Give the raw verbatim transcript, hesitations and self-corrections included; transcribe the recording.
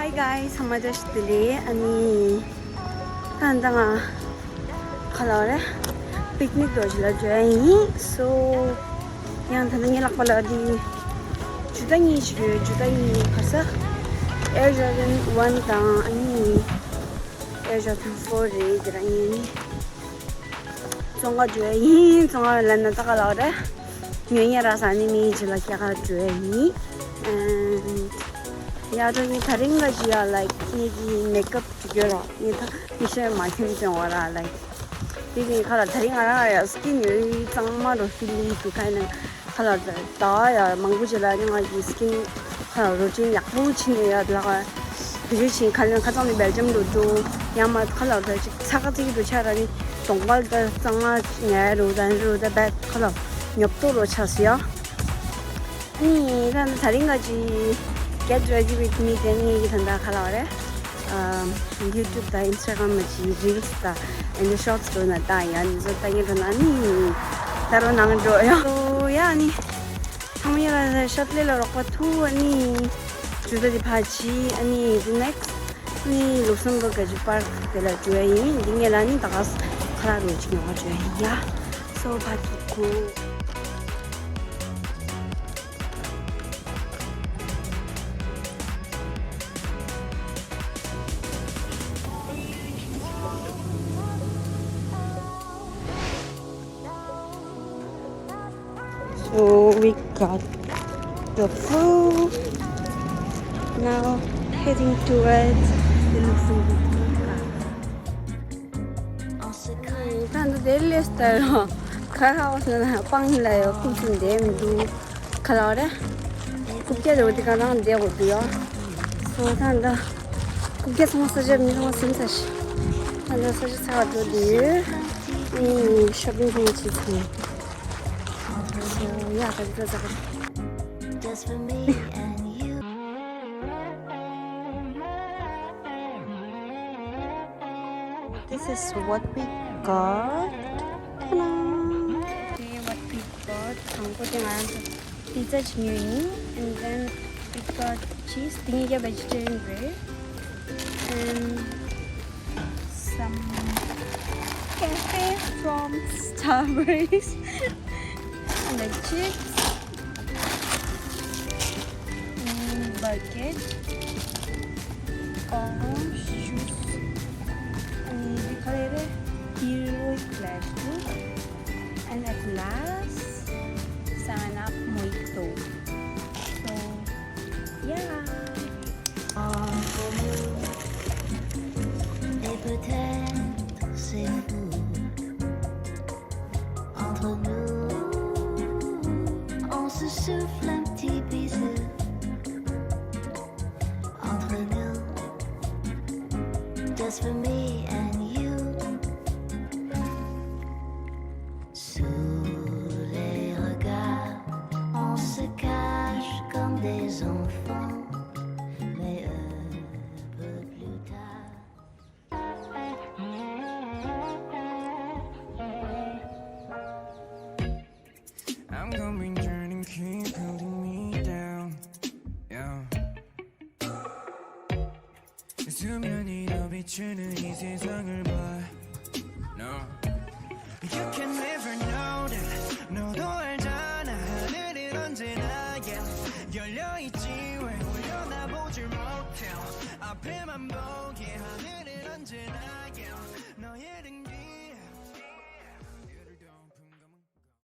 Hi guys, ཚང་མ་བཀྲ་ཤིས་བདེ་ལེགས། ཨ་ནི་ད་ལྟ་ང་ག་ལ་རེད། པིག་ནིག་འགྲོ་རྒྱུ་ལ་འགྲོ་ཡ་ཡིན། So ཡང་ད་ལྟ་ངའི་ལག་པ་ལ་འདི་ཇུ་ཏ་གཉིས་ཤིག་ཡོད། ཇུ་ཏ་གཉིས་ག་ས་Air Jordan one དང་ཨ་ནི་Air Jordan four རེད། དེ་རང་ཡིན། བཙོང་ག་འགྲོ་ཡ་ཡིན། བཙོང་ག་ལབ་ན་ད་ག་ལ་རེད། ཉོ་ཉེ་ར་ས་ནི་མི་ཡི་ཇི་ལ་སྐྱེ་ག་འགྲོ་ཡ་ཡིན། And ཡ་ད་ངས་ད་རིང་ག་ཅི་ཡ་like ངེད་ཀྱི་མེག་ཨབ་ཅིག་ཡོད་ར། ངས་ད་མི་ཤེས་མ་ཁྱོད་ཅང་བ་ར་like དེ་གི་ཁ་ལ་ད་རིང་ང་རང་ཡ་སི་ཀིན་ཡོད་གཙང་མ་རུ་ཧྥི་ལི་དེ་ཁ་ནས་ཁ་ལ་ད་ཡ་མང་པོ་ཅིག་ལ་ནི་ང་གི་སི་ཀིན་ཁ་ལ་རུ་ཊིན་ཡག་པོ་ཕྱིན་ནས་ཡ་ལ་ག་བི་ཌིའོ་ཕྱིན་ཁ་ལ་ཁ་ཚང་ནས་སྦེལ་ཇམ་རུ་འགྲོ་ཡ་མ་ཁ་ལ་ད་ཅིག་ཚ་ཁ་ཚིག་རུ་ཆ་ར་ནི་གདོང་པ་ད་གཙང་མ་ཉལ་རུ་ད་རུ་ད་བད་ཁ་ལ་ཉོབ་ཏོ་རུ་ཆ་སི་ཡ། ཨ་ནི་ད་ད་རིང་ག་ཅི་Get Ready With Me དེ་ངེད་ཀྱི་ད་ད་ག་ལ་བ་རེད། ཨམ་YouTube དང་Instagram མ་ཅི་Reels དང་ཨ་ནི་Shorts འགྲོ་ན་ད་ཡ་ནི་བཟོ་ལྟ་ངན་འགྲོ་ན་ཨ་ནི་ད་རུང་ནང་འགྲོ་ཡ། ཨོ་ཡ་ཨ་ནི་ཚང་མ་ཡ་ལ་ཤབ་ལེ་ལ་རོགས་པ་ཐུག་ཨ་ནི་ཇུ་ཏ་དེ་ཕ་ཅི་ཨ་ནི་the next ཨ་ནི་Luxembourg ག་ཅི་པར་དེ་ལ་འགྲོ་ཡ་ཡིན། འདི་ངེད་ལ་ཨ་ནི་ད་ག་ཁ་ར་རུ་ཅིག་ཉོ་ག་འགྲོ་ཡ་ཡིན་ཡ། So ཕ་ཐུག་གོ། So we got the food. Now heading towards the Luxembourg. ད་འདི་དེ་ལས་ལྟར་ཁ་ཧ་བ་སོང་ན་སྤང་ལ་ཡོད། ཁུག་ཙམ་བསྡད་མི་འདུག་ག་ལ་རེད། རྐུབ་བཀྱག་རེ་བ་དེ་ག་རང་བསྡད་དགོས་འདུག་ཡ། སོ་ད་འདི་རྐུབ་བཀྱག་ཚང་མ་ས་ཆ་མི་ཚང་མ་ཟིན་ཚར་ཤག་ད་འདི་ས་ཆ་ཚ་བ་འགྲོ་འདི་ཡོད། ཨུམ་ཤོ་པིང་ཚང་མ་བྱས་ཚར། སོ་ཡ་ད་འདི་ཚ་ཚ་ག་རེད། This is what we got. Ta-da! Okay, what we got. དང་པོ་དེ་ང་རང་ཚོ་པི་ཛ་ཅིག་ཉོས་ཡིན། And then we got cheese. དེ་གཉིས་ཀ་vegetarian རེད། And some cafe from Starbucks. And the chips. And bucket. Orange juice. And the color Heroic Flash too. And a glass Seven Up Mojito. So, yeah. Et peut-être c'est fou. Entre nous, on se souffle un petit bisou. Entre nous, just for me and you. Sous les regards, on se cache comme des enfants. Mais un peu plus tard. I'm coming, turning, keep holding me down. Yeah. 수면이 더 비추는 이 세상을 봐. No. You can never know that. 너도 알잖아. 하늘은 언제나, yeah, 열려있지. 왜 올려다보질 못해. 앞에만 보게. 하늘은 언제나, yeah, 너의 등